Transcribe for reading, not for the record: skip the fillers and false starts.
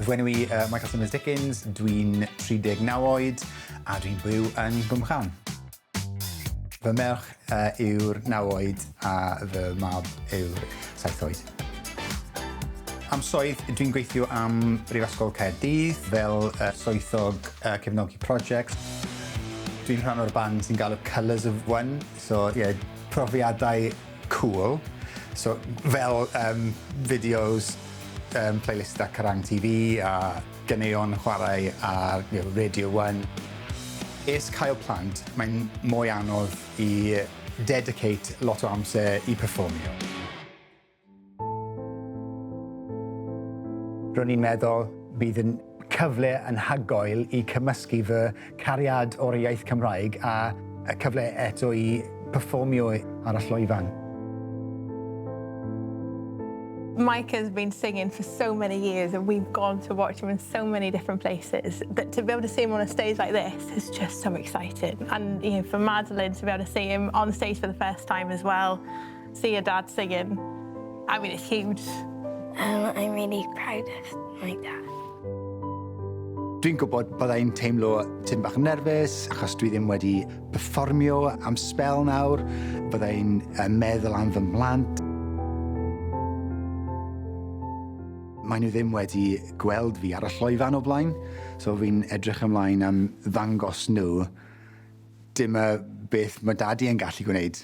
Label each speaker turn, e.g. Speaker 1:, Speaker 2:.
Speaker 1: Fy enw i Michael Simmons Dickens, dwi'n 39 oed a dwi'n byw yn Gwmchan. Fy merch yw'r 9 oed a fy mab yw'r 7 oed. Am swydd, dwi'n gweithio am Brifysgol Caerdydd fel swyddog cefnogi prosiect. Dwi'n rhan o'r band sy'n galw Colours of One, so ie, profiadau cŵl. So fel fideos, playlistau Kerrang TV a ganeuon chwarae ar you know, Radio One. Ers cael plant, mae'n mwy anodd i dedicate lot o amser i perfformio. Ro'n i'n meddwl bydd yn cyfle anhygoel i cymysgu fy cariad o'r iaith Cymraeg a y cyfle eto i perfformio ar y llwyfan.
Speaker 2: Mike has been singing for so many years and we've gone to watch him in so many different places that to be able to see him on a stage like this is just so exciting. And you know, for Madeline to be able to see him on stage for the first time as well, see her dad singing, I mean, it's huge.
Speaker 3: I'm really proud of my dad.
Speaker 1: Dwi'n gwybod byddai'n teimlo tipyn bach yn nerfus achos dwi ddim wedi perfformio am sbel nawr. Byddai'n meddwl am fy mhlant. Maen nhw ddim wedi gweld fi ar y llwyfan o blaen, so fi'n edrych ymlaen am ddangos nhw dim y beth mae dadi yn gallu gwneud.